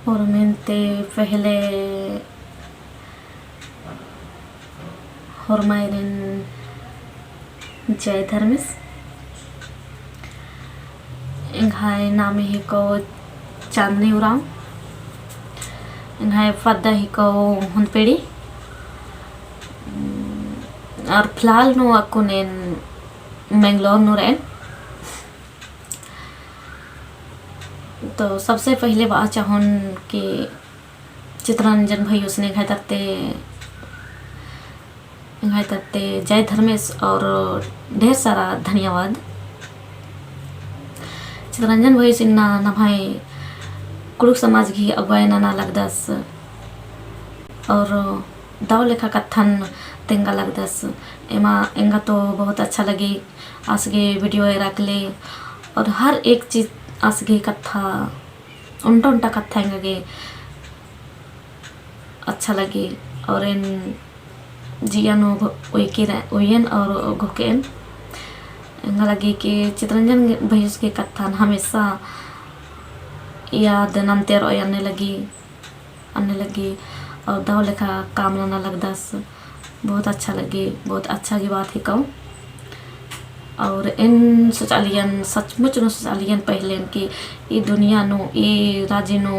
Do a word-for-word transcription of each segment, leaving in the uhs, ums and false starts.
होरमन ती पहले होरमारिन जय धर्मेस। एंग्है नामे हिको चांदनी उराँव। एंग्है पद्दा हिको हुंदपेड़ी। और फिलहाल नू अक्कुन एन मैंगलोर नू रअन। तो सबसे पहले बआ चाहोन कि चितरंजन भइयुस ने एंग्है तरती, एंग्है तरती जय धर्मेस और ढेर सारा धन्यवाद। चितरंजन भइयुस इन्ना नम्है कुँड़ुख़ समाज गही अगुवाई नना लगदस और दव लेखा कत्थन तेंगा लगदस। एमा एंगा तो बहुत अच्छा लगी आस गे video एरा के ले, और हर एक चीज आस गे कत्था ओन्टा ओन्टा कत्था एंगा गे अच्छा लगी। और एन जिया नू घो-, उइकी रअ-, उइयन और घोखन। एंगा लगी कि चितरंजन भइयुस गे कत्थन हमेशा याद नन्ते रओ अन्ने लगी, अन्ने लगी। और दव लेखा काम नना लगदस। बहुत अच्छा लगी, बहुत अच्छा गही बात हिको। और एन सोचालियन, सचमुच नू सोचालियन पहलेन कि ई दुनिया नू, ई राजी नू,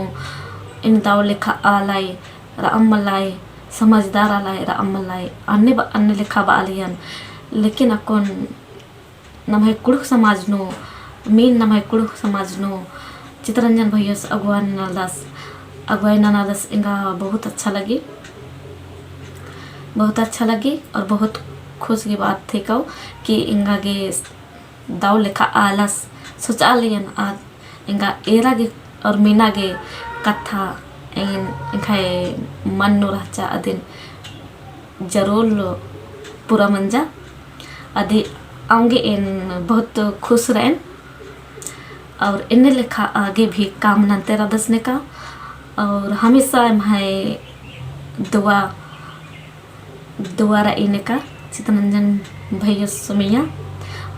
एन दव लेखा आलय रअम मलय, समझदार आलय रअम मलय, अन्ने ब-, अन्ने लेखा बआलियन। लेकिन अक्कुन नम्है कुँड़ुख़ समाज नू, main नम्है कुँड़ुख़ समाज नू चितरंजन भइयुस अगुवाई ननालदस, अगुवाई ननालदस एंगा बहुत अच्छा लगी, बहुत अच्छा लगी। और बहुत खुश गही बात हिको कि एंगा गे दव लेखा आलस। सोचालियन आ एंगा एरा गे और मीना गे कत्था एन एंग्है मन नू रहचा अदिन जरूर पूरा मंजा। अदी औंगे एन बहुत खुश रअन। और एन्ने लेखा आगे भी काम नन्ते रअदस नेका। और हमेशा एम्है दुआ दुआ रई नेका चितरंजन भइयुस मइय्याँ।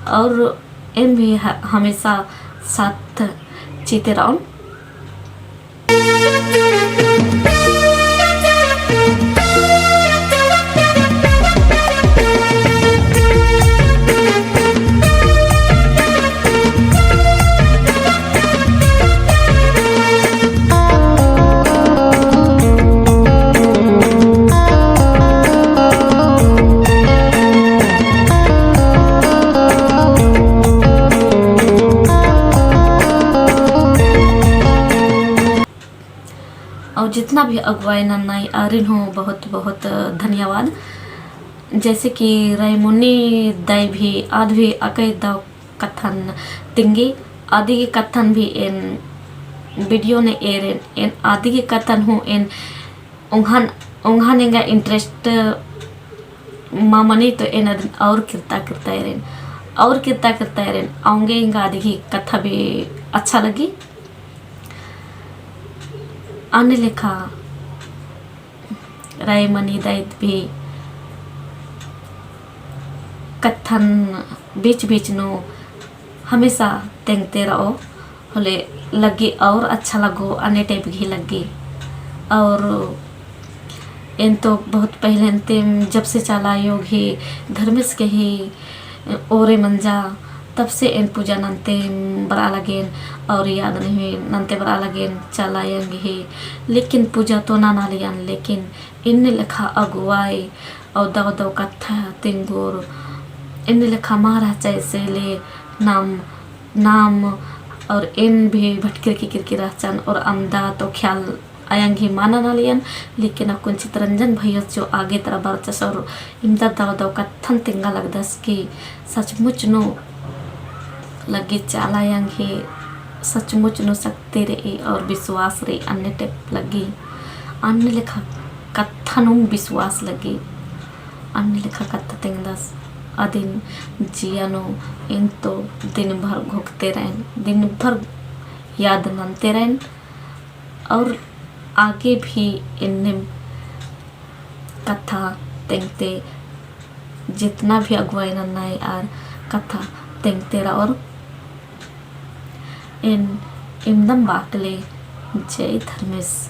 और एम भी ह-, हमेशा साथ चिते रओन। और जितना भी अगुवाई नन्नय आरिन हूँ बहुत बहुत धन्यवाद। जैसे कि रईमुन्नी दाई भी आद भी अकय दव कत्थन तिंगी, आदि गे कत्थन भी एन video ने एरेन, एन आदि गे कत्थन हूँ एन ओंघन, ओंघन एंगा interest मा मनी तो एन अदिन और किर्ता किर्ता एरेन, और किर्ता किर्ता एरेन, औंगे एंगा आदि गे कत्था भी अच्छा लगी। अन्ने लेखा रईमुन्नी दाईद भी कत्थन बीच बीच नू हमेशा तेंगते रओ, होले लग्गी और अच्छा लग्गो, अन्ने type गही लग्गी। और एन तो बहुत पहले ती जब से चाला आयो गही धर्मेस गही ओरे मंजा, तब से एन पूजा नन्ते बरआ लगेन और याद नहीं नन्ते बरआ लगेन चाला आयंग गही। लेकिन पूजा तो ननालियन, लेकिन एन्ने लेखा अगुवाई और दव दव कत्था तिंगोर एन्ने लेखा मा रहचा से ले नाम, नाम और एन भी भटकिरकी किरकी रहचन और अमदा तो ख्याल आयंग ही मा ननालियन। लेकिन अक्कुन चितरंजन भइयस जो आगे तरा बरचस और इमदा दव दव कत्थन तेंगा लगदस कि सचमुच नू लग्गी चाला आयंग ही सचमुच नू शक्ति रई और विश्वास रई, अन्ने type लग्गी, अन्ने लेखा कत्था नू विश्वास लग्गी, अन्ने लेखा कत्था तेंगदस। अदिन जिया नू एन तो दिन भर घोखते रअन, दिन भर याद नन्ते रअन और आगे भी एन्ने कत्था तेंगते, जितना भी अगुवाई नन्नय आर कत्था तेंगते रओर। एन इमदम बाकले जय धर्मेस।